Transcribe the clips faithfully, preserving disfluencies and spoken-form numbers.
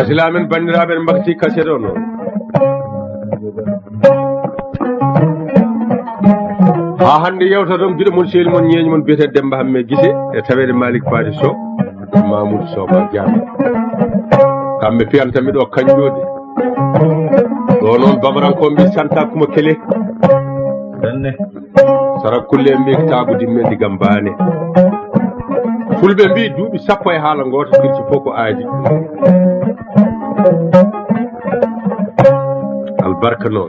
Silaamen banndiraaɓe, en mbakti kaset o noon. Haa hannde yewta ɗon giɗo mon, sehil mon, ñeeño mon biyetee Demmba Hammee Gise e taweede Malick Paati Sow, Mamoudou Soba Diagne. Kamɓe piyanta mi ɗo Kañnjoodi. Ɗo noon Bamarankooɓe mbi Santa Kuma Kele. Sara kulle mbi taagu dimme diga mbaane. Fulɓe mbi duuɓi sappo e haala ngoota, firti fof ko aadi. Albarka noon.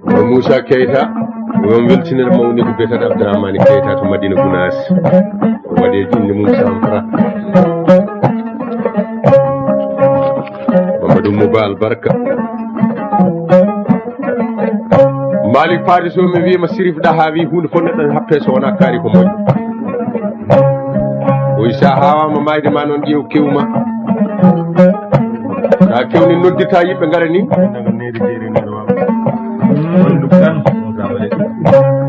Ko Moussa Keita, on weltinir mawni ko biyeteeɗo Abdourahmane Keita to Madina Gounass. O waɗi e inde mum Sampra. Mamadou Mouba Albarka. Malick Paris o mi wiima Sirif Daha wi huunde fof neɗɗo ne happe so wonaa kaari ko moƴƴi. O wi sa haawaama maayde ma noon ƴeew kewma. Sa kewni noddirta yimɓe ngara ni.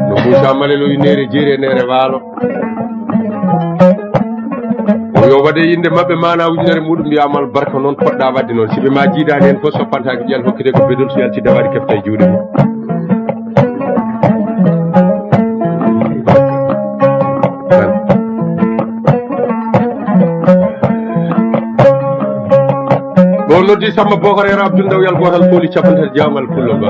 No Moussa Malel o wi neere jeeri e neere waalo. O yo waɗe innde maɓɓe maana ujunere muɗum mbiyama Albarka noon poɗɗa waɗde noon. Siɓe ma jiidaani heen fof soppantaake ƴiyal hokkite ko bedol so yalti dawaade kefta e juuɗe mum. Ɗo noddi Samba Bokar Yero Abdoul Ndaw yal gootal fooli capanɗe tati jawgal pullo ba.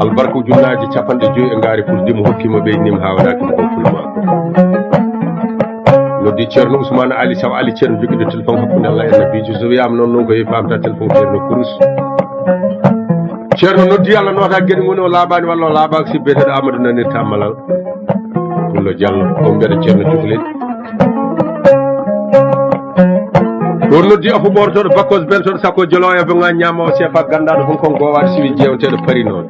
Albarka ujunnaaje capanɗe joyi e ngaari pour dimo hokkima ɓeydinima haa waɗa ɗum ko pulma. Noddi Ceerno Ousmane Ali Sow Ali Ceerno jogiiɗo téléphone hakkunde Allah e Nabiijo, so wiyaama noon, noon ko yehi faamta téléphone Ceerno Kurus. Ceerno noddi Allah noota geɗe ngoni o laaɓaani walla o laaɓaaka si biyeteeɗo Amadou nanirta Malal. Pullo Diallo, ko mbiyata Ceerno Cukalel. Ɗon noddi afo ɓortoɗo bakkos beltoɗo sakko joloya ɓe ga ñama o sefa gandaɗo hon kon gowaɗo siwi jewteɗo pari noon.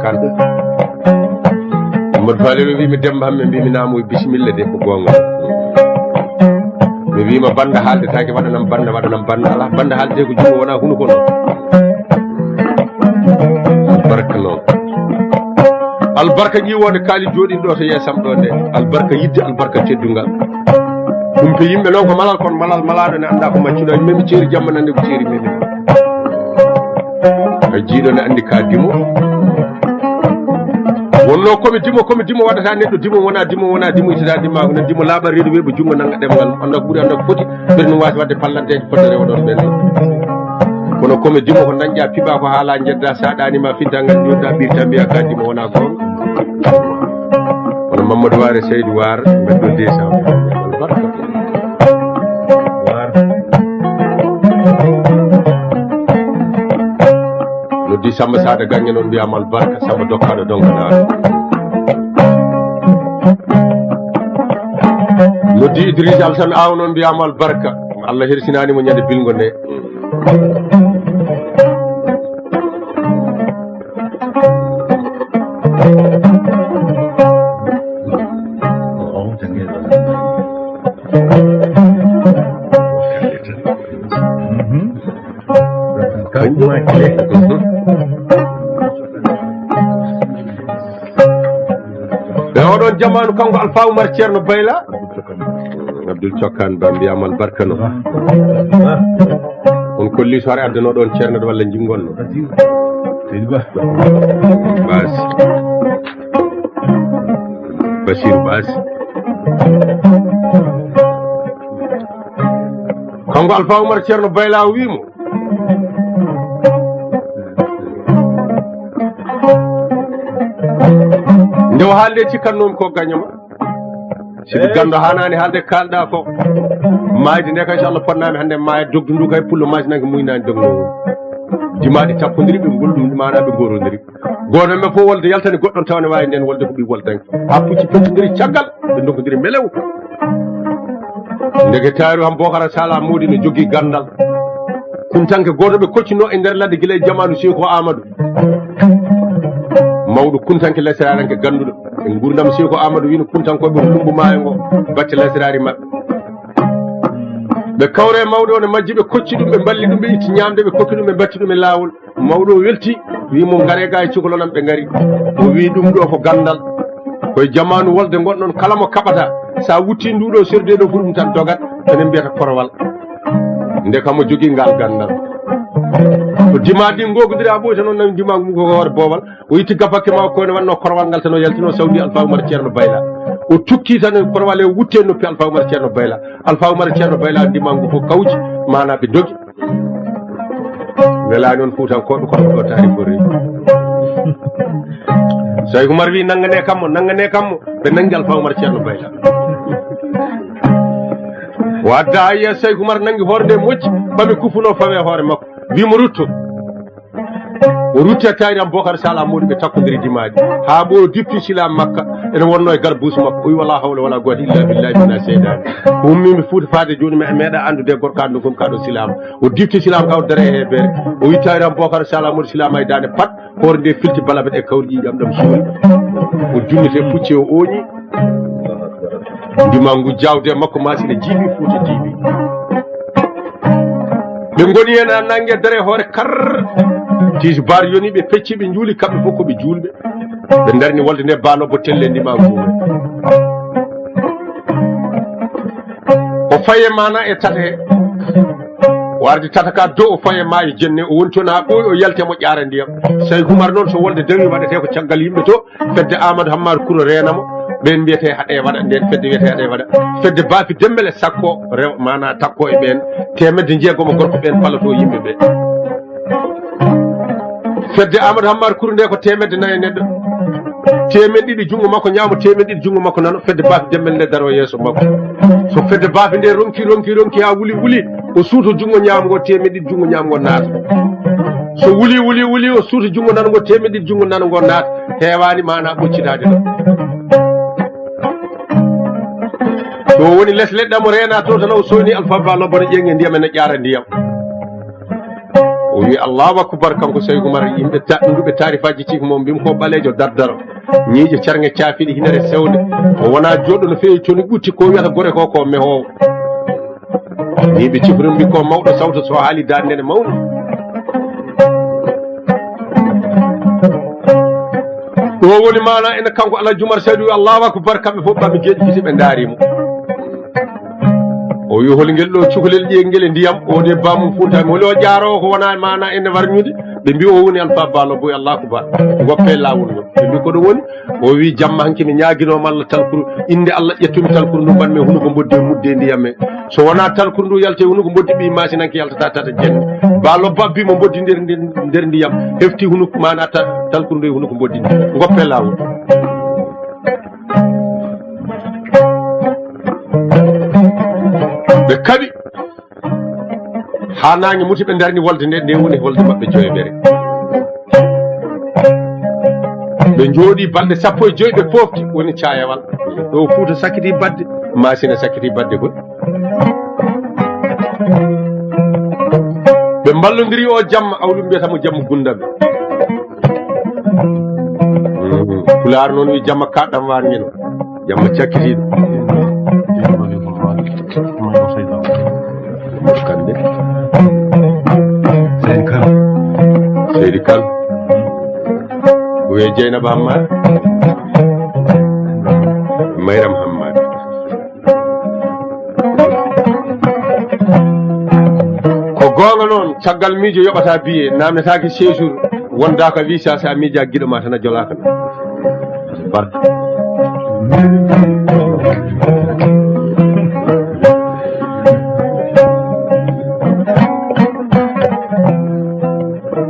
Kan Amadou Falel o wi mi Demba Hamme, mbimi namo bisimilla de ko gonga. Mi wima banda haalde taki waɗanam banda, waɗanam banda, ala banda haalde ko jumo wona hunu kono. Barka noon. Albarka ƴiwonde kaali jooɗinɗo to yeesam ɗo nde. Albarka yidde, albarka teddungal. Ɗum to yimɓe noon ko malal, kono malal malaɗo ne annda ko maccuɗo. Memi ceeri jamma nande ko ceeri memi. A jiiɗo ne anndi ka dimo. Wonno komi dimo, komi dimo waɗata neɗɗo dimo, wona dimo, wona dimo, itata dimmaako ne dimo laaɓa reedu weeɓa junngo nanga ɗemngal. Annda ko ɓuri, annda ko foti. Ɓerɗum waasi waɗde pallanteeje fota rewa ɗon ɓen. Kono komi dimo ko dañƴa piɓa ko haala jedda saɗani ma finta ngal jodda ɓirta mbiya ka dimo wona gonga. Kono Mamadou Ware Seydou War mbeɗo deux cent. Albarka. War. Noddi Samba Sada Gagne noon mbiyama albarka, Samba Dokkaɗo Donga Daara. Noddi Idrissa Alsan Aw noon mbiyama albarka. Allah hersinani mo ñande bilgo nde. E oɗon jamaanu kanko Alfa Oumar Ceerno Bayla. Abdoul Cokkan Ba mbiyama albarka no. On kolli so hare addano ɗon ceerno walla jingonno. Seydi Ba. Bas. Basir Bas. Kanko Alfa Oumar Ceerno Bayla o wimo. Nde o haalde cikkannomi ko gañoma. Sibu ganndo haanaani haalde kaalɗa ko. Maayde nde kay so Allah fotnaami hannde maaya dogdu ndu kay pullo maajnanke muynaani dogno. Dimaaɗi tappondiri ɓe ngol ɗum maanaa ɓe ngorodiri. Gooto men fof wolde yaltani goɗɗon tawa ne waawi nden wolde ko ɓi woldanke. Haa pucci pettondiri caggal ɓe ndokkodiri melew. Ndeke taaru ham Bokara Sala Moodi no jogii ganndal. Kuntanke gooto ɓe koccuno e nder ladde gila e jamaanu Seeku Aamadu. Mawɗo kuntanke lesraranke gannduɗo. E nguurndam Seeku Aamadu wino kuntankooɓe ko lumbu maayo ngo batte lesraari maɓɓe. Ɓe kawre mawɗo o ne majji, ɓe kocci ɗum, ɓe mballi ɗum, ɓe itti ñaamde, ɓe kokki ɗum, ɓe mbatti ɗum e laawol. Mawɗo o welti, wi mo, "Ngare ga e cukalel am." Ɓe ngari. O wi, "Ɗum ɗo ko ganndal. Koye jamaanu wolde ngonɗon, kala mo kaɓata, sa wutti ndu ɗo serde ɗo, fuu ɗum tan dogat." Enen mbiyata korowal. Nde kam o jogii ngal ganndal. O dimaadi ngogodiri ha ɓoyi tan, o nawi ndimagu ngu ko hoore boowal. O itti gafakke ma ko ne wanno korowal ngal tan, o yaltino sawdi Alfa Umar Ceerno Bayla. O tukki tan e korowal, o wutte noppi Alfa Umar Ceerno Bayla. Alfa Umar Ceerno Bayla ndimagu fof kawji, mana ɓe dogi. Welani on Fuutankooɓe, kono ɗo taari ko rewi. Sayku Umar wi, "Nangane kammo, nangane kammo." Ɓe nangi Alfa Umar Ceerno Bayla. O adda hayya, Sayku Umar nangi hoore nde moƴƴi, ɓami kufuno fawe hoore makko. Wi mo, "Rutto." O rutti e tawiram Bokar Sala Modi, ɓe takkodiri dimaaji. Haa ɓo o difti sila makka, ene wonno e garbuusu makko. O wi, "Wala hawla wala quwwata illa billahi mina seytaani." Ko ummi mi Fuuta faade jooni, mi meeɗa anndude e gorko anndu gom kaɗo silama. O difti silama ka o dere e heebeere. O wi tawiram Bokar Sala Modi silama e daande pat, hoore nde filti balabe ɗe kawri ƴiiƴam ɗam suuri. O junnite pucce o ooñi. Ndimangu jawde e makko masina jiiɓi, Fuuta jiiɓi. Ɓe ngoni heen haa nange dare hoore kar. Tisibaar yoni, ɓe pecci, ɓe njuuli, kamɓe fof ko ɓe juulɓe. Ɓe ndarni wolde nde baalobbo telle ndimangu. O faye mana e tate. O ardi tata ka dow, o faye maayo jenne, o woni toon haa ɓooyi, o yalti mo ƴaara ndiyam. Sayku Umar noon, so wolde dawi, waɗete ko caggal yimɓe to, fedde Amadou Hammar Kuro reena mo, ɓeen mbiyete haɗe waɗa, ndeen fedde wiyete haɗe waɗa. Fedde Baafi Dembele sakko rew-, mana takko e ɓeen, teemedde jeegom gorko ɓeen palato yimɓe ɓe. Fedde Amadou Hammar Kuro nde ko teemedde nayi neɗɗo. Teemen ɗiɗi junngo makko ñaamo, teemen ɗiɗi junngo makko nano, fedde Baafi Dembele nde daro yeeso makko. So fedde Baafi nde ronki, ronki, ronki haa wuli, wuli, o suuto junngo ñaamo ngo, teemen ɗiɗi junngo ñaamo ngo naata. So wuli, wuli, wuli, o suuto junngo nano ngo, teemen ɗiɗi junngo nano ngo naata. Heewaani mana ɓoccitaade ɗo. So woni les leɗɗe mo reena to tan, o soyni Alfa Ba Lobbo no ƴeeŋe ndiyam, ene ƴaara ndiyam. O wi, "Allahu akbar," kanko Sayku Umar, yimɓe ta-, ɗumɓe taarifaaji ciki mo, mbimi ko ɓaleejo dardaro. Ñiiƴe carŋe caafiiɗe hinere sewde. O wona jooɗo no feewi toni ɓutti ko wiyata gore ko, ko mehoowo. Ñiiɓe cifri mbi ko mawɗo sawto so haali daande ne mawni. Ɗo woni mana ene kanko Alhaji Umar Saydu wi, "Allahu akbar," kamɓe fof ɓamɓe geeƴi gite ɓe ndaari mo. O wi, "Holi ngel ɗo cukalel ƴeeŋ ngel e ndiyam?" O de bamum Fuuta mi, "Holi o ƴaaroowo ko wona mana ene warñude?" Ɓe mbi, "O woni Alfa Ba Lobbo." Wi, "Allahu akbar, goppe laawol ngol." Ɓe mbi, "Ko ɗum woni?" O wi, "Jamma hanki mi ñaaginoma Allah talkuru, innde Allah ƴettumi talkuru ndu mbanmi e hunuko mboddi e mudde e ndiyam e. So wona talkuru ndu yalti e hunuko mboddi, ɓii masinanke yaltata tata jenne." Ba Lobbo abbi mo mboddi nder, nder, nder ndiyam, hefti hunuko mana ta-, talkuru ndu e hunuko mboddi ndi. Goppe laawol. Ɓe kaɓi. Haa naange muti, ɓe ndarni wolde nde, nde woni wolde maɓɓe joyeɓere. Ɓe njooɗi balɗe sappo e joy, ɓe pofti, woni caayawal. Ɗo Fuuta sakkiti badde, Maasina sakkiti badde gol. Ɓe mballondiri o jamma, awɗum mbiyata mo jamma gundam. Mm. Pulaar noon wi jamma kaɗɗam waange no. Jamma cakkitiiɗo. Kande. Seydi Kan. Seydi Kan. Wiye Jeynaba Hammar. Mayram Hammar. Ko goonga noon, caggal miijo yoɓata biye, naamnetaake séjour, wondaaka visa, so a miija giɗo ma tan a jolaaka. Barka.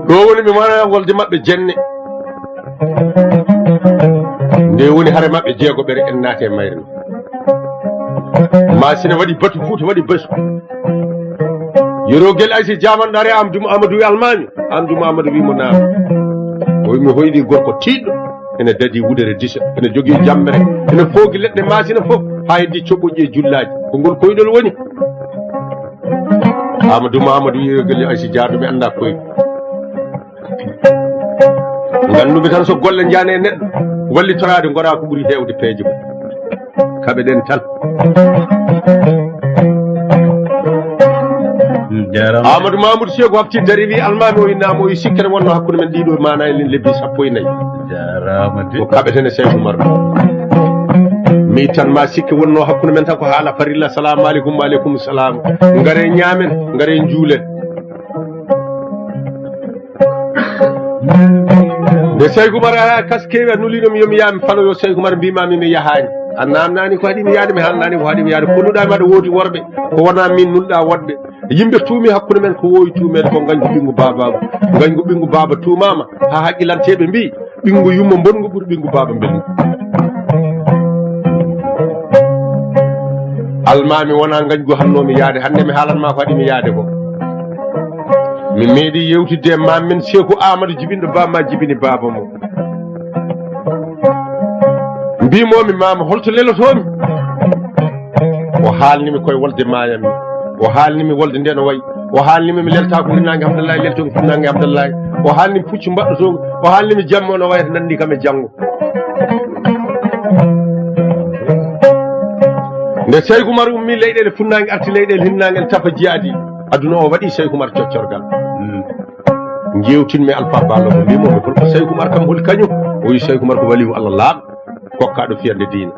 Ɗo woni mi mana wolde maɓɓe jenne. Nde woni hare maɓɓe jeegoɓere en naate mayre. Masina waɗi batu, Fuuta waɗi batu. Yero Gel Aysi Jaaman ɗare Amdu Amadou wi almaami. Amdu Amadou wi mo naam. O wi mi hoyɗi gorko tiiɗɗo. Ene dadi wudere disa. Ene jogii jammere. Ene foogi leɗɗe Masina fof. Haa heddi coɓoƴƴi e jullaaji. Ko ngol koyɗol woni? Amadou Mahamadou wi Yero Gel Aysi Jaaɗo mi annda koy. Nganndu-mi tan so golle njaane e neɗɗo, wallitoraade ngora ko ɓuri heewde peeje mum. Kaɓe ɗen tan. Jarama. Amadou Mamoudou Seeku hafti dari wi almami o innama o yi sikkere wonno hakkude men ɗiɗo mana e lebbi sappo e nayi. Jarama de. Ko kaɓeten e Seeku Umar. Mi tan ma sikke wonno hakkude men tan ko haala farilla. Salamu aleykum. Wa aleykum salam. Ngare ñaamen, ngare juulen. Nde Seeku Umar ara kaskewi a nuli ɗum yomi yami falo yo Seeku Umar mbimami mi yahani. A namnani ko haɗimi yaade, mi halnani ko haɗimi yaade. Ko nuɗa maɗa woodi worɓe, ko wona min nulɗa woɗɓe. Yimɓe tuumi hakkunde men ko wowi tuumeede ko ngañgu ɓinngu baabaagu. Ngañgu ɓinngu baaba tuumaama haa haqqilanteeɓe mbii ɓinngu yumma mbonngu ɓuri ɓinngu baaba mbelngu. Almaami wonaa ngañgu hannoomi yaade, hannde mi haalan maa ko haɗimi yaade ko. Mi meeɗi yewtidde e maam men Seeku Aamadu jibinɗo baaba ma jibini baaba mo. Mbimomi maama holto lelotoomi. O haalnimi koye wolde maayammi. O haalnimi wolde nde no wayi. O haalnimi mi lelta ko hirnaange Hamdallahi, lelto ko hirnaange Hamdallahi. O haalnimi puccu mbaɗɗo toon. O haalnimi jamma no wayata nanndi kam e janngo. Nde Seeku Umar ummi leyɗeele funnaange arti leyɗeele hinnaange en tafa jiyaadi. Aduna o waɗi Seeku Umar coccorgal. Njeewtinmi Alpha Ballo mo mbimomi holko Seeku Umar kam holi kañum. O wi Seeku Umar ko waliyu Allah laaɗo. Kokkaaɗo fiyande diina.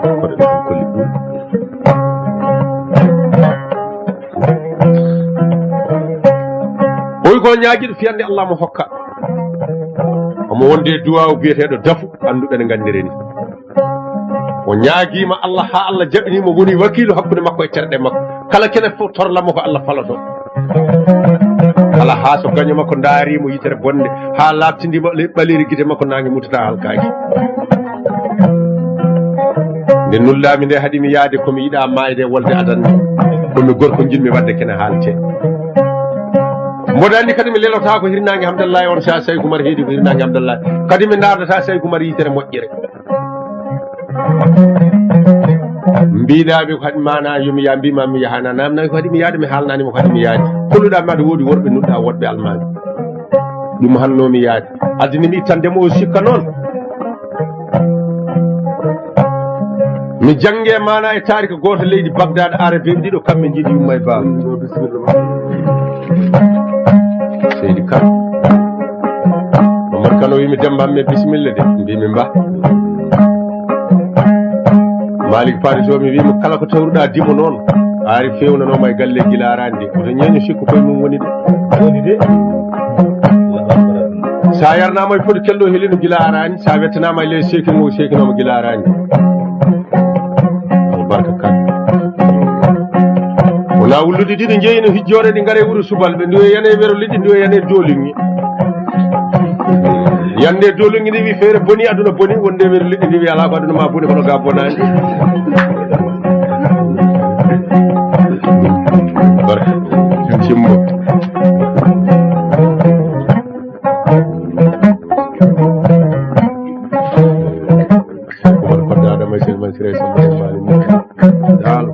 Koɗo ɓe tan kolli ɓuuri. O wi ko ñaagiiɗo fiyande Allah mo hokka. Omo wonde duwaawu biyeteeɗo dafu, annduɓe ne nganndiri ni. O ñaagiima Allah haa Allah jaɓinii mo woni wakiilu hakkunde makko e terɗe makko. Kala kene fof torla mo ko Allah faloto. Kala haa so gaño makko ndaari mo yitere bonde haa laaɓtindi mo le- ɓaleeri gite makko naange mutata halkaaki. Nde nulɗaami nde haɗimi yaade komi yiɗa maayde e wolde adanne. Komi gorko njiɗmi waɗde kene haalte. Mboɗo anndi kadi mi lelota ko hirnaange Hamdallahi on sa Seeku Umar heedi ko hirnaange Hamdallahi. Kadi mi ndaardata Seeku Umar yitere moƴƴere. Mbiɗami ko haɗi mana yomi ya mbima mi yahana namnani ko haɗimi yaade mi haalnanimo ko haɗimi yaade. Kolluɗa maɗa woodi worɓe nuɗɗa woɗɓe almami. Ɗum hannomi yaade addinimi ittandemo o sikka noon. Mi jannge mana e taarika gooto leydi Bagdad arabe ɓe ɗiɗo kamɓe jiiɗi yumma e baaba. Seydi Kane. Momar Kane o wimi Demba Hamme bisimilla de mbimi mba. Malik Paris o mi wimo kala ko tawruɗa dimo noon. Ari fewnanoma e galle gila arani de oto ñeño sikko koye mum woni de. Woni de. Sa yarnama e foti kelɗo helino gila arani sa wettanama e ley sekino o sekinoma gila arani. Albarka kan. Wona wullude ɗiɗo jeeyino hijjoore ɗi ngare wuro subalɓe ndu e yane wero liɗɗi ndu e yane dolingi. Yande dolingi ndi wi feere boni aduna boni wonde wero liɗɗi ndi wi ala ko aduna ma boni kono ga bonani. Barka. Cimbo. Umar Kodda Adama Sel Mansire Samba Mali Mukki. Taal.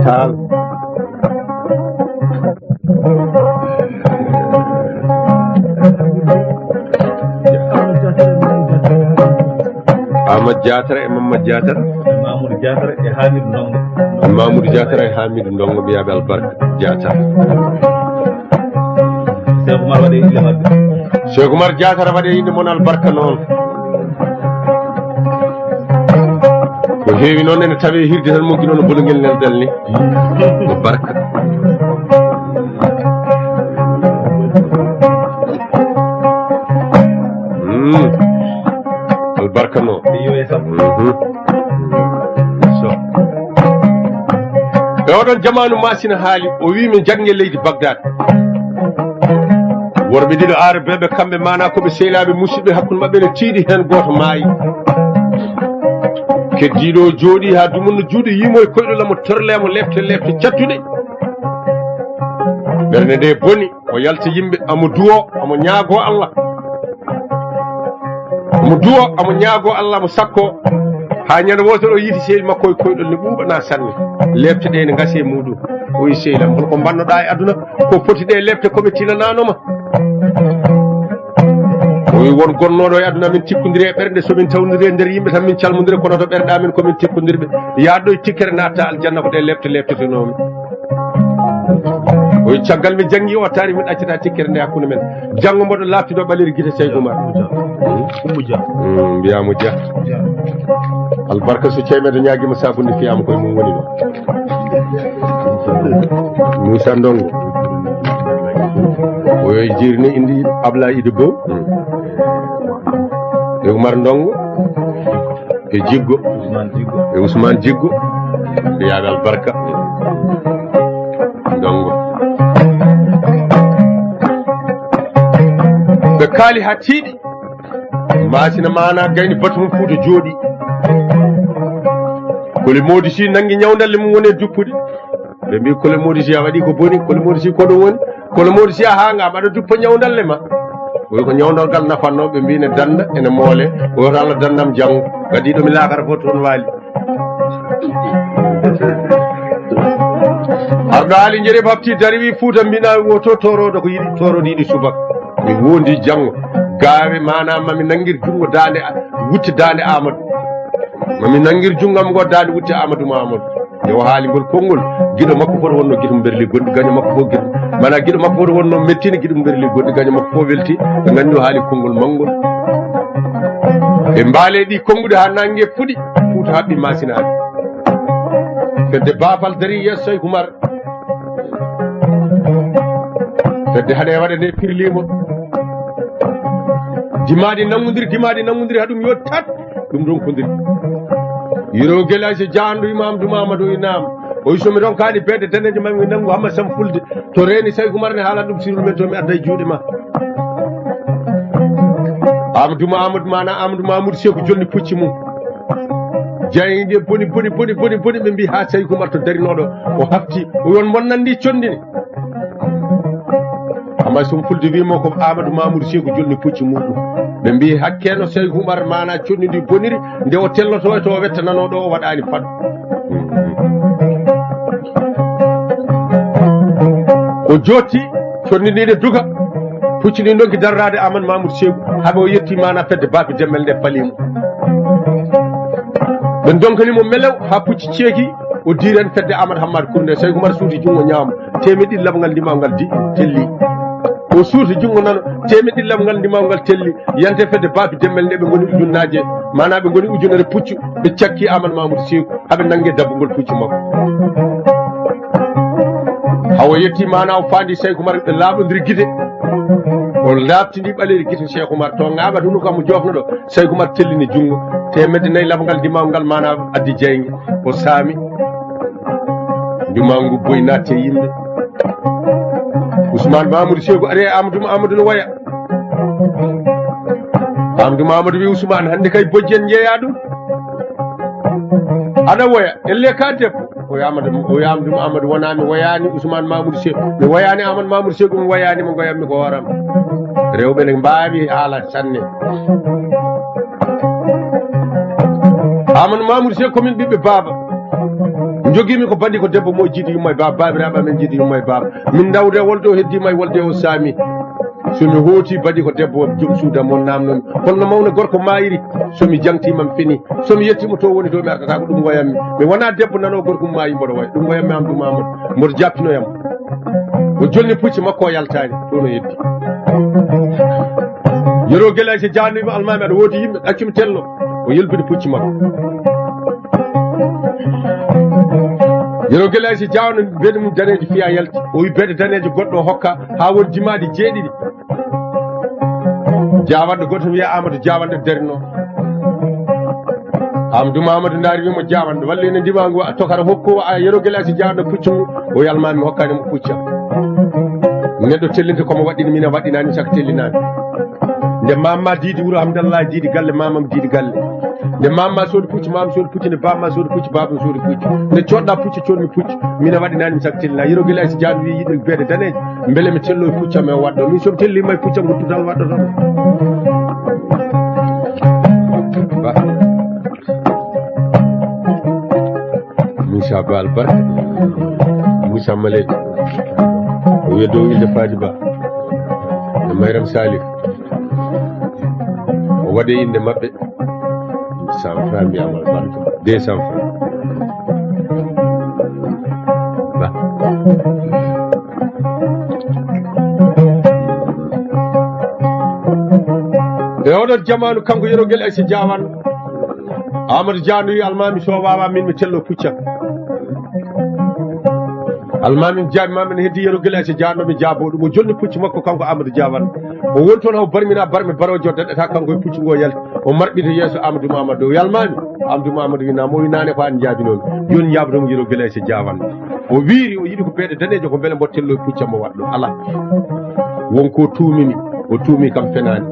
Taal. Amadou Diatara e Mamadou Diatara. Mamoudou Diatara e Hamidou Ndongo. Mamoudou Diatara e Hamidou Ndongo ɓiyaɓe Albarka Diatara. Cheikh Oumar waɗe inde maɓɓe. Cheikh Oumar Diatara waɗe inde mon Albarka noon. Ko heewi noon ene tawe hirde tan moƴƴi noon no bologel nel dal ni. Ko barka. Mm. Albarka no. Mhm. So. E oɗon jamaanu Masina haali, o wi min jannge leydi Bagdad. Worɓe ɗiɗo arabeɓe kamɓe mana ko ɓe sehilaɓe musidɓe hakkunde maɓɓe ne tiiɗi hen goto maayi. Keddiɗo o jooɗi ha dumunno juuɗe yimo e koyɗol amo torle amo lefte lefte cattuɗe. Ɓernde nde boni o yalta yimɓe amo duwo amo ñaago Allah. Omo duwo omo ñaago Allah mo sakko. Ha ñande wotere o yiiti sehil makko e koyɗol ne ɓuuɓa na sanne. Lefte ɗe ne ngasi e muɗum. O wi sehil am holko mbannoɗa e aduna? Ko foti ɗe lefte koɓe tinananoma. O Won gonnooɗo e aduna, min tikkondiri e ɓerɗe, so min tawdiri e nder yimɓe tan, min calmondira, kono to ɓerɗe amen ko min tikkondirɓe. Yaadɗo e tikkere, natta aljanna, ko ɗe lepte leptetenoomi. O wi, caggal mi janngi o taari, min accata tikkere nde hakkunde men. Janngo mboɗo laaɓtiɗo ɓaleeri gite Seydi Umar. Ummu Dia. Mm, mbiyaa mo Dia. Albarka so ceemeeɗo ñaagima sabunde fiyama koye mum woni ɗo. Moussa Ndongo. O yo jirni indi Ablaye Idi Bow. E Umar Ndongo. E Jiggo. E Ousmane Jiggo. Mbiyaɓe albarka. Ndongo. Ɓe kaali ha tiiɗi. Masina mana gayni batu mum Fuuta jooɗi. Kole Modi Si nangi ñawdalle mum woni e duppude. Ɓe mbi Kole Modi Si a waɗi ko boni, Kole Modi Si ko ɗum woni. Kole Modi Si a hanga mbaɗa duppa ñawdalle ma. Wi ko ñawdalgal nafanno, ɓe mbi ne danda, ene moole. O wiyata Allah dandam janngo. Gadiɗo mi laakara fof toon waali. Arɗo haali Njeri Bafti dari wi Fuuta mbina woto toroɗo ko yiɗi toroɗo yiɗi subaka. Mi wondi janngo. Gawe mana mami nangir jungo dande, wutte dande Amadou. Mami nangir junngam ngo dande wutte Amadou Mamadou. Nde o haali ngol konngol, giɗo makko fof wonno giɗo mberli gonɗi gaño makko fof giɗo. Mana giɗo makko fof wonno mettini giɗo mberli gonɗi gaño makko fof welti. Ɓe nganndi o haali konngol manngol. Ɓe mbaale ɗi konnguɗi haa naange fuɗi, Fuuta haɓɓi masinaaɓe. Fedde baafal darii yeeso Seyku Umar. Fedde haɗe waɗa nde pirliima. Dimaaɗi nanngondiri, dimaaɗi nanngondiri, haɗum yo tat, ɗum ronkodiri. Yero Gelaasi jaandu Imam Duma Amadou Inam. O wi so mi ronkaani beede daneejo ma mi nanngu Hamma Sam Fulde. To reeni Seyku Umar ne haalan ɗum sirru men to mi adda e juuɗe ma. Amadou Mamadou mana Amadou Mamoudou Seeku jolni pucci mum. Jayɗe boni, boni, boni, boni, boni, ɓe mbi haa Seyku Umar to darinooɗo. O hafti, o wi on mon nanndi conndini. Amma Sam Fulde wi mo ko Amadou Mamoudou Seeku jolni pucci muɗum. Ɓe mbi hakke no Seyku Umar mana conndi ndi boniri, nde o telloto e to o wetta nano ɗo o waɗani fat. O jotti, conndi ndi ne duga. Pucci ndi ndonki darrade Amadou Mamoudou Seeku, haɓe o yetti mana fedde baabi demmel nde palimo. Ɓe donkani mo melew haa pucci ceeki, o diren fedde Amadou Hammad Kurnde. Seyku Umar suuti junngo ñaamo, temeɗɗi laɓngal ndimawgal di telli. O suuti junngo nano, temeɗɗi laɓngal ndimawgal telli. Yante fedde baabi demmel nde ɓe ngoni ujunnaaje, mana ɓe ngoni ujunere puccu, ɓe cakki Amadou Mamoudou Seeku, haɓe nange dabbugol puccu makko. Hawo yetti mana o faandi Seyku Umar, ɓe laaɓondiri gite. O laaɓtindi ɓaleeri gite Seyku Umar, to ŋaaɓata hunu kam mo joofnuɗo. Seyku Umar tellini junngo, teemedde nayi laɓngal ndimawgal mana addi jeynge. O saami. Ndumangu boy naatti e yimɓe. Ousmane Mamoudou Seeku ari e Amadou, Amadou no woya. Amadou Mamadou wi Ousmane, hannde kay bojji en njeeya ɗum. Aɗa woya, elle ka debbo. O wi Amadou, o wi Amadou Mamadou, wona mi woyani Ousmane Mamoudou Seeku. Mi woyani Amadou Mamoudou Seeku, mi woyani mo ngoyammi ko hooram. Rewɓe ne mbaawi haala sanne. Amadou Mamoudou Seeku ko min ɓiɓɓe baaba. Jogimi ko bandi ko debbo mo jiidi yumma e baaba, baabiraaɓe amen jiidi yumma e baaba. Min ndawde wolde o heddima e wolde o saami. So mi hooti bandi ko debbo joom suuda mo namnomi. Kono no mawna gorko maayiri, so mi jangtima mi fini. So mi yettima to woni to mi artata ko ɗum wayammi. Mi wona debbo nano gorko mum maayi mboɗo waya. Ɗum wayammi Amadou Mamadou. Mboɗo jappinoyam. O jolni pucci makko o yaltani. To no heddi. Yero Gelaasi jaanima almaami aɗa woodi yimɓe accumi tello. O yelbini pucci makko. Yero Gelaasi jaawno beɗe mum daneeji fiya yalti. O wi beɗe daneejo goɗɗo o hokka haa won jimaaɗi jeeɗiɗi. Jaawanɗo gooto wiya Amadou Jaawanɗo darino. Amadou Mamadou ndaari wimo Jaawanɗo walla ene ndimangu a tokara hokko a Yero Gelaasi jaawɗo puccu ngu. O wi almaami hokkani mo puccam. Neɗɗo tellinte komo waɗɗini min a waɗɗinani saka tellinaani. Nde mamma diidi wuro Hamdallahi diidi galle mamam diidi galle. Nde mamma soodi pucci mam soodi pucci nde bamma soodi pucci babam soodi pucci. Nde coɗɗa pucci coɗmi pucci. Min a waɗɗinani mi saka tellina Yero Gelaasi jaawɗo wi yiɗo beede daneejo. Mbele mi tello e puccam e waɗɗo. Min somi tellima e puccam ko tutal waɗɗoto. Ba. Moussa Ba albarka. Moussa Malek. O wiya dow ilde Fadi Ba. E Mayram Salif. Waɗde innde maɓɓe, cent francs, mbiyama albarka, deux cents francs. Ba. E oɗon jamaanu, kanko Yero Gel Aysa Jaawan, Amadou Dia no wi almaami so wawa min mi tello pucca. Almaami jaabi ma min heddi Yero Gel Aysa Jaawan, mi jaabo ɗum. O jonni pucci makko kanko Amadou Jaawan. O woni toon haw barmina barme barojo daɗɗata kanko e pucci ngo yalti. O marɓi to yeeso Amadou Mamadou. O wi almaami, Amadou Mamadou wi naam, o wi naane ko an jaabinomi. Joni jaabotomo Yero Gel Aysa Jaawan. O wiiri, o yiɗi ko beeɗe daneejo, ko mbele mbo tello e pucca mo waɗɗo. Ala. Won ko tuumimi, o tuumi kam fenaani.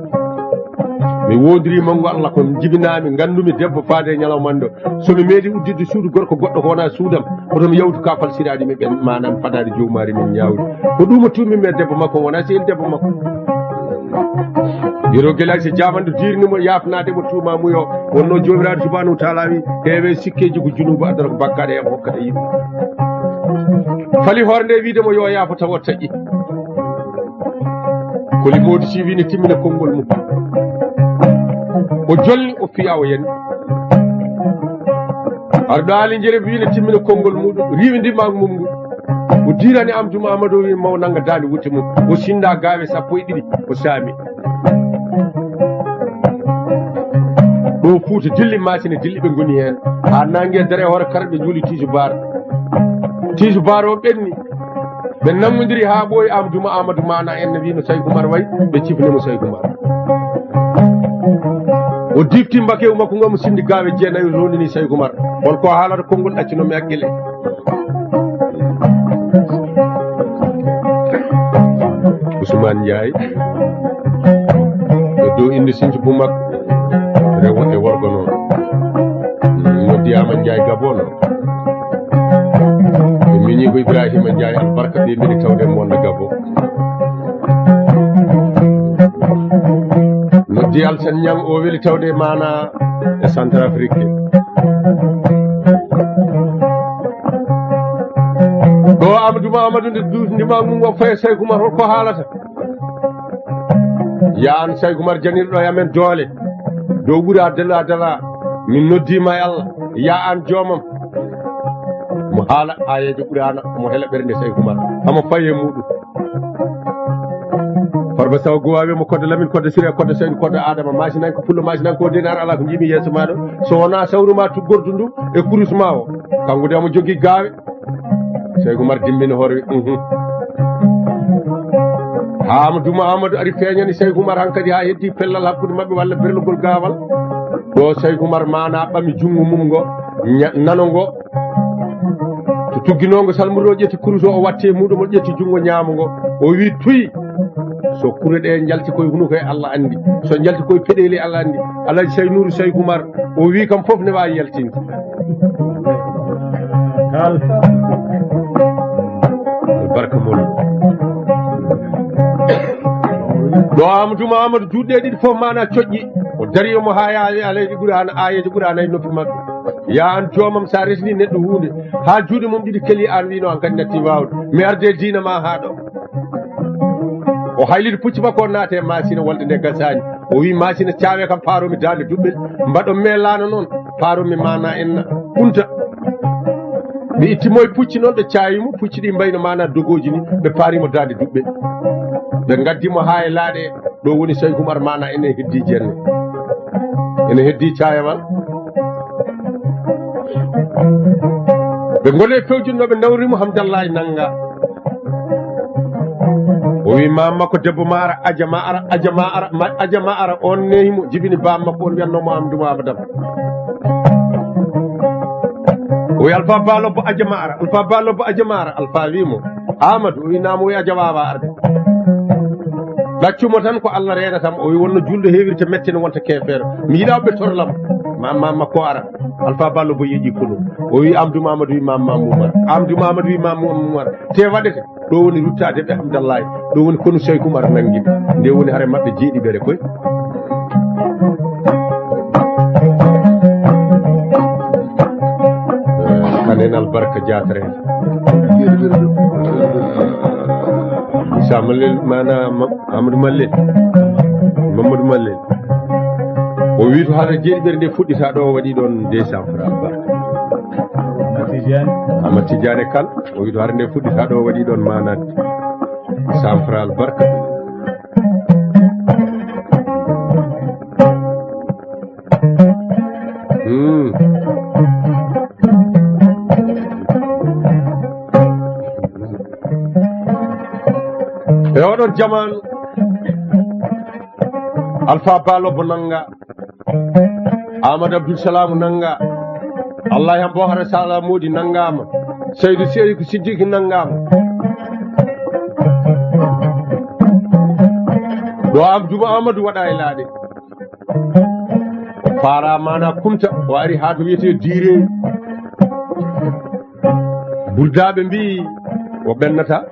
Mi woodiri manngu Allah ko jibinaami, nganndumi debbo faade e ñalawma anndo. So mi meeɗi udditde suudu gorko goɗɗo ko wonaa suudam, hoto mi yawtu ka falsiraaɗi mi ɓen, maanaam fadaani jowmaari min ñaawdi. Ko ɗum o tuumimi e debbo makko, wonaa sehil debbo makko. Yero Gel Aysa Jaawan nde diirni mo yaafnaade mo tuuma muyo, wonno Joomiraaɗo Subhaanahu wa Taala wi, heewe sikkeeji ko junuubu addata ko bakkaade e hokkata yimɓe. Fali hoore nde wiide mo yo yaafo tawa o taƴi. Koli Moodi Si wii ne timmina konngol mum. O jolni, o fiya, o yani. Arɗo Aali Njere wii ne timmina konngol muɗum, riiwi ndimaagu mum ngu. O diirani Amadou Mamadou, o wi maw nannga daande wutte mum. O sinnda gaawe sappo e ɗiɗi, o saami. Ɗo Fuuta dilli, Maasina dilli, ɓe ngoni heen. Haa naange dare hoore kala ɓe njuuli tiisubaar. Tiisubaar o ɓenni. Ɓe nanngondiri haa ɓooyi, Amadou Ma-, Amadou Maana en ne wii no Saykou Oumar wayi, ɓe cifni mo Saykou Oumar. O difti mbakewu makko ngo, mo sindi gaawe jeenayi, o rondini Saykou Oumar. Hol ko haalata konngol ɗaccunoo mi hakkille? Ousmane Ndiaye. E dow innde sinci bu mag, rewo e worgo noon. Noddi Ama Ndiaye Gabon. E miñi ko Ibrahima Ndiaye albarka ɓe mbiɗi tawde mo wonde Gabon. Noddi Alsan Ñang, o weli tawde maana e Centrafrique. Ɗo Amadou Mamadou nde duusndi ma mum o faye Saykou Oumar, hol ko haalata? Ya an Saykou Oumar janirɗo e amen doole. Dow ɓura dala dala. Min noddiima e Allah. Ya an joomam. Mo haala aayeejo Qur'aana, mo hela ɓernde Saykou Oumar. Hamo faye muɗum. Farba Saw Gowa wiya mo Kodde Lamine, Kodde Siré, Kodde Saydu, Kodde Adama, Masinanke Pullo, Masinanke o denar ala ko jiimi yeeso ma ɗo. So wona sawru ma tuggordu ndu e kurus ma o. Kanko de omo jogii gaawe. Saykou Oumar dimbini hoore wi, mhm. Haa Amadou Mahamadou ari feeñani Saykou Oumar hankadi haa heddi pellal hakkunde maɓɓe walla berlugol gaawal. Ɗo Saykou Oumar maana ɓami junngo mum ngo, ña-, nano ngo. To tugginoo ngo salmoroo ƴetti kurus o, o watti e muɗum, o ƴetti junngo ñaamo ngo. O wi tuy. So kure ɗe njalti koye hunuko e Allah anndi. So njalti koye peɗeeli Allah anndi. Alhaji Saynouru Saykou Oumar, o wi kam fof ne waawi yaltinde. Albarka mon. Ɗo Amadou Mahamadou juuɗe ɗiɗi fof maana coƴƴi. O dari omo haa yaawi alayji Qur'aana, aayeeji Qur'aana e noppi maɓɓe. Ya an joomam, sa resni neɗɗo huunde, haa juuɗe mum ɗiɗi keli, an wino an kadi natti waawde. Mi arde diina ma haa ɗo. O hayliti pucci makko, o naati e Masina, wolde nde gasaani. O wi Masina, caawe kam, paaromi daande duɓɓel. Mbaɗo me laana noon, paaromi maana en na Kunta. Ɓe itti mo e pucci noon, ɓe caawi mo, pucci ɗi mbayno maana dogooji ni, ɓe paari mo daande duɓɓel. Ɓe ngaddi mo haa e laaɗe, ɗo woni Saykou Oumar maana ene heddi jenne. Ene heddi caayawal. Ɓe ngoni e pewjunno, ɓe nawri mo Hamdallahi nannga. O wi, "Maam makko debbo ma ara, aja ma ara, aja ma ara, ma, aja ma ara." On nehi mo, jibini baam makko, on wiyatno mo Amadou Mamadou Dam. O wi, "Alpha Ba Lobbo, aja ma ara, Alpha Ba Lobbo, aja ma ara." Alpha wi mo, "Amadou?" O wi, "Naam." O wi, "Aja wawa arde. Ɗaccu mo tan, ko Allah reenata mo." O wi, "Wonno julɗo heewirta mette no wonta keefeero. Mi yiɗa ɓe torlam." Ma, maam makko ara. Alpha Ba Lobbo yeeƴi kunu. O wi, "Amadou Mamadou wi Maam Mamadou Oumar. Amadou Mamadou wi Maam Mamadou Oumar. Te waɗete?" Ɗo woni ruttaade ɓe Hamdallahi. Ɗo woni konu Saykou Oumar nanngi ɓe. Nde woni hare maɓɓe jeeɗiɓere koy. Kanen albarka jaatare. Sa Malel, mana Ma-, Amadou Malel. Mamadou Malel. O wi to hara jeeɗiɓere nde fuɗɗita ɗo, o waɗi ɗon deux cents francs albarka. Amadou Tidiane. Amadou Tidiane Kane, o wi to hara nde fuɗɗita ɗo, o waɗi ɗon maanaat cent francs albarka. Hmm. E oɗon jamaanu, Alpha Ba Lobbo nanga, Amadou Abdoul Salam nanga, Allah yam Bohara Sala Modi nangama, Seydou Seykou Siddiqui nangama. Ɗo am Duma Amadou waɗa e laaɗe. Faara mana Kunta, o ari ha to wiyete Diire. Buldaɓe mbi o ɓennata.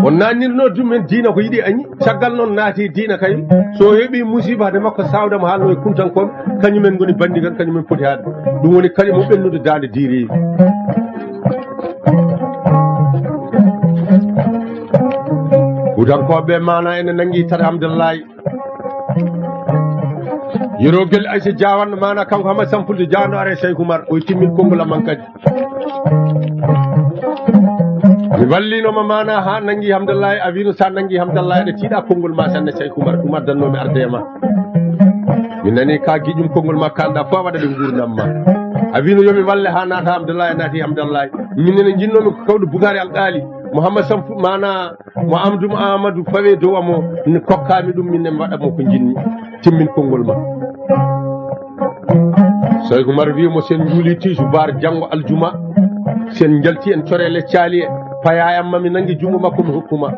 O nannirno ɗum en diina ko yiɗi añi. Caggal noon naati diina kay. So heɓi musiba hade makko sawdam haalno e kuntankoɓe, kañumen ngoni bandi kan, kañumen poti haade. Ɗum woni kañum o ɓennude dande Diire. Kutankoɓe mana ene nangi tata Hamdallahi. Yero gel Aysa Jawan mana kanko hama sampulde jando are Cheikh Oumar, o timmin konngol am kadi. Mi wallinoma mana ha nangi Hamdallahi, a wino sa nangi Hamdallahi aɗa tiiɗa konngol ma sanne Cheikh Oumar, ɗum addannomi arde e ma. Mi nani ka giƴum konngol ma kalɗa fof a waɗa ɗe gurdam ma. A wino yomi walle ha naata Hamdallahi, naati Hamdallahi. Min nene jinnomi ko kawɗo Bukari Alqaali, Mouhammad Sampu mana mo Amdum Amadou fawe dow amo, ne kokkami ɗum, min ne mi waɗa mo ko jinmi, timmin konngol ma. Soy Umar wi mo sen juuli tisubar janngo aljuma, sen njalti en corele caali e payayam ma, mi nangi junngo makko mi hokkuma.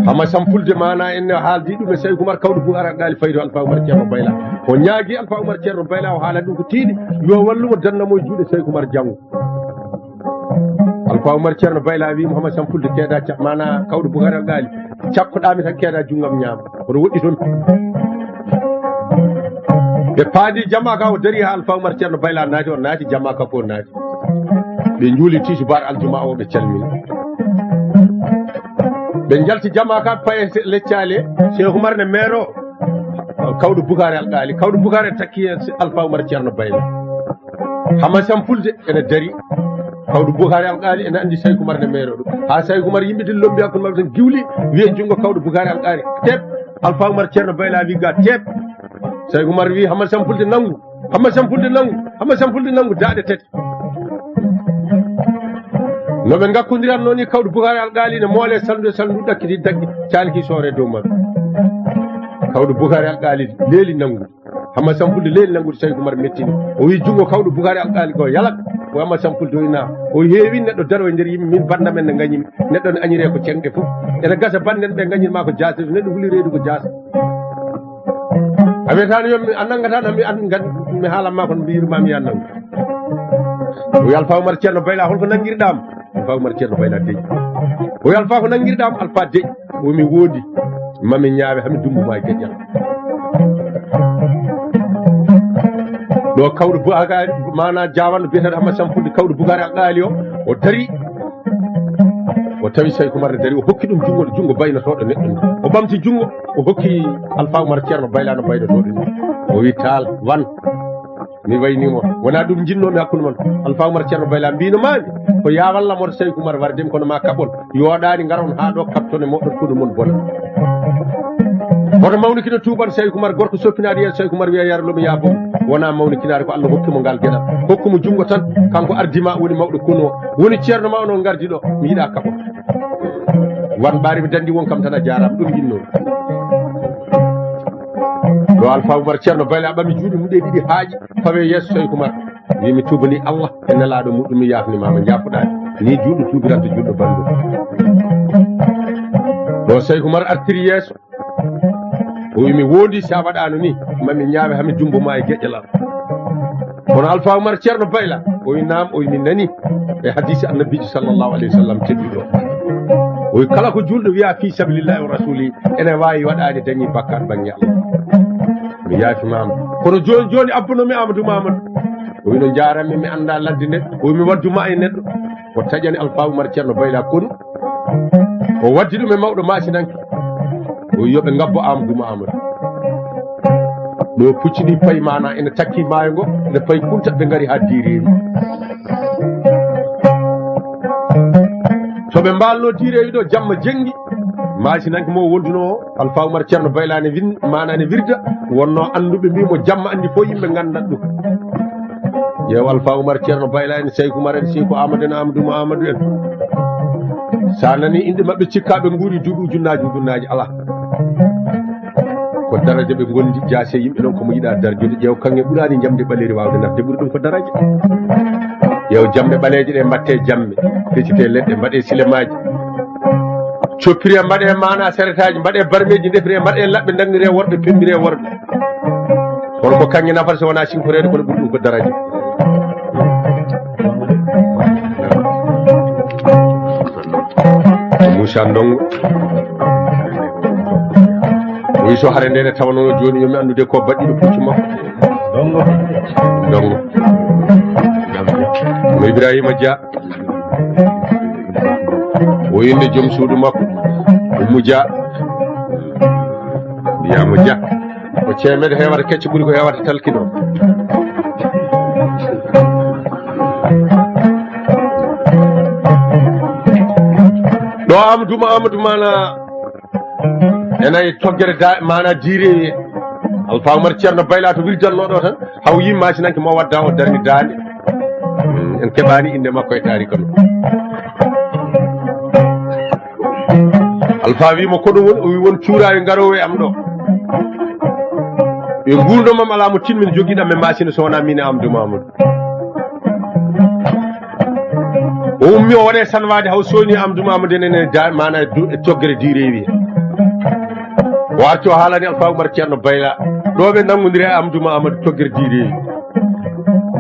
Hama sampulde mana en ne haaldi ɗum e Soy Umar kawɗo Buhara Gali Faydo Alfa Umar Ceerno Bayla. O ñaagi Alfa Umar Ceerno Bayla, o haala ɗum ko tiiɗi, yo wallumo danna mo e juuɗe Soy Umar janngo. Alfa Umar Ceerno Bayla wi Mouhammad Sampulde keeda ca-, mana kawɗo Bukari Alqaali, cakkoɗami tan keeda junngam ñaama. Oɗo woɗɗi toon. Ɓe paadi jama ka o dari ha Alfa Umar Ceerno Bayla naati, o naati jama ka ko naati. Ɓe njuuli tisubar aljuma o ɓe calmini. Ɓe njalti jama ka paye leccale, Cheikh Umar ne meero. Kawɗo Bukari Alqaali, kawɗo Bukari takki e Alfa Umar Ceerno Bayla. Hama sampulde ene dari. Kawɗo Bukari Alqaali ene andi Sayku Umar ne meero ɗum. Ha Sayku Umar yimɓe din lombi hakkunde maɓɓe tan giwli, wiye junngo kawɗo Bukari Alqaali. Tep, Alfa Umar Ceerno Bayla wi ga tep. Sayku Umar wi hama sampulde nangu. Hama sampulde nangu. Hama sampulde nangu. Daaɗe tati. No ɓe ngakkondiran noon ni kawɗo Bukari Alqaali ne moole salndu e salndu ɗakkiti daggi caalki soore dow maɓɓe. Kawɗo Bukari Alqaali leeli nanngude. Hama sampulde leeli nanngude Sayku Umar mettini. O wi junngo kawɗo Bukari Alqaali ko yalak. O hama sampulde o ina. O heewi neɗɗo daro e nder yimɓe min banda men ne ngañimi. Neɗɗo ne añire ko ceŋɗe fof. Ene gasa banden ɓe ngañirma ko jaasir. Neɗɗo huli reedu ko jaasir. A wiyata no yo mi, a nangata no mi an gan mi haalan ma kono mi yurma mi yan nangu. O wi Alfa Umar Ceerno Bayla, holko nangirɗam? Alfa Umar Ceerno Bayla deƴ. O wi Alfa ko nangirɗam? Alfa deƴ. O wi mi woodi. Mami ñaawe hami dumbu ma e geƴƴal. Ɗo kawɗo Bukari, mana jawanɗo biyeteɗo Hama Sampulde kawɗo Bukari Alqaali o, o dari. O tawi Sayku Umar ne dari, o hokki ɗum junngo, junngo baynotoɗo neɗɗo ni. O ɓamti junngo, o hokki Alfa Umar Ceerno Bayla no baynotoɗo ni. O wi, "Taal, wan." Mi wayni mo. Wona ɗum jinnomi hakkunde mon. Alfa Umar Ceerno Bayla mbino mami, ko yawalla moto Sayku Umar warde mi kono ma kaɓon. Yooɗaani ngaron haa ɗo kaɓtone moɗon koɗo mon bona. Hoto mawnikino tuuban Sayku Umar, gorko soppinaade yeeso Sayku Umar wiya yar lomi yaabon. Wona mawnikinaade ko Allah hokki mo ngal geɗal. Hokku mo junngo tan, kanko ardi ma woni mawɗo kono. Woni ceerno ma onon ngardi ɗo. Mi yiɗa kaɓo. Wan ɓaari mi dandi won kam tan a jaaraama ɗum jinnomi. Ɗo Alfa Umar Ceerno Bayla ɓami juuɗe mum ɗe ɗiɗi haaƴi fawe yeeso Sayku Umar. Wi mi tuubani Allah e nelaaɗo muɗum mi yaafni ma mo jaafuɗaani. Ni juuɗo tuubiranta juuɗo banndum. Ɗo Sayku Umar artiri yeeso. O wi mi woodi sa waɗaano ni, mami ñaawe hami jummbo ma e geƴƴal am. Kono Alfa Umar Ceerno Bayla, o wi naam, o wi mi nani e hadiisi Annabiijo sallallahu alayhi wa sallam tedduɗo. O wi kala ko juulɗo wiya fi sabilillahi wa rasuli, ene waawi waɗaade dañi bakkaat bannge Allah. Mi yaafimaama. Kono jooni jooni abbunomi Amadou Mamadou. O wi no njaarammi mi annda ladde neɗɗo. O wi mi waddu ma e neɗɗo. O taƴani Alfa Umar Ceerno Bayla konu. O waddi ɗum e mawɗo Maasinanke. O wi yo ɓe ngabbo Amadou Mamadou. Ɗo pucci ɗi payi mana ene takki maayo ngo, ene payi Kunta, ɓe ngari ha Direwi. To ɓe mbalno Direwi ɗo, jamma jengi. Masinanke mo wonduno o, Alfa Oumar Ceerno Bayla ne win-, mana ne wirda, wonno anduɓe mbi mo jamma andi fof yimɓe ngandat ɗum. Ƴeew Alfa Oumar Ceerno Bayla en, Seyku Oumar en, Seyku Amadou en, Amadou Mamadou en. Sa nani inɗe maɓɓe cikkaɓe nguuri duuɓi ujunnaaji ujunnaaji ala. Ko daraja ɓe gondi, jaase yimɓe ɗon ko mo yiɗa darjude. Ƴeew kaŋŋe ɓuraani jamde ɓaleeri waawde nafde, ɓuri ɗum ko daraja. Ƴeew jamɗe ɓaleeje ɗe mbaɗte jamɗe, pecite leɗɗe, mbaɗe silemaaji. Coppire mbaɗe mana seretaaji, mbaɗe barmeeji, ndefire mbaɗe laɓɓe, ndannire worɓe, pembire worɓe. Kono ko kaŋŋe nafata so wonaa sinkoreede, kono ɓuri ɗum ko daraja. Moussa Ndongo. O wi so hare nde ne tawanoo jooni yo mi anndude ko baɗɗiɗo puccu makko. Ndongo. Ndongo. No Ibrahima Dia. O innde joom suudu makko. Ummu Dia. Mbiyaamo Dia. Ko ceemeɗe hewata kecce ɓuri ko hewata talkino. Ɗo Amadou Mamadou mana ena e toggere da mana direwi. Alfa Oumar Ceerno Bayla to wirdanno ɗo tan. Haw yi masinanke mo wadda o darni daande. Mm, en keɓani innde makko e taarika no. Alfa wi mo koɗo woni, o wi won cuuraaɓe ngaroowo e am ɗo. Ɓe nguurndam am alaa mo tinmi, jogiiɗam e maasina so wonaa miin e Amadou Mamadou. O ummi o waɗe sanwaade haw sooni Amadou Mamadou enen e da-, mana e du-, e toggere direwi. O arti o haalani Alfa Oumar Ceerno Bayla. Ɗo ɓe nanngodiri e Amadou Mamadou toggere direwi.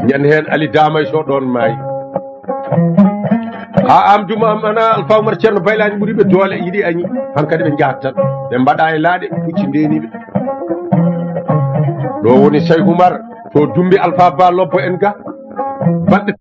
Ñande heen Ali Damay Sow ɗoon maayi. Ha Amadou Mamadou Alfa Oumar Ceerno Bayla ni ɓuri ɓe doole, yiɗi añi. Hankadi ɓe njahat tan. Ɓe mbaɗa e laaɗe, pucci ndeniɓe. Ɗo woni Cheikh Oumar, to Dumbi Alfa Ba Lobbo en ga. Baɗɗe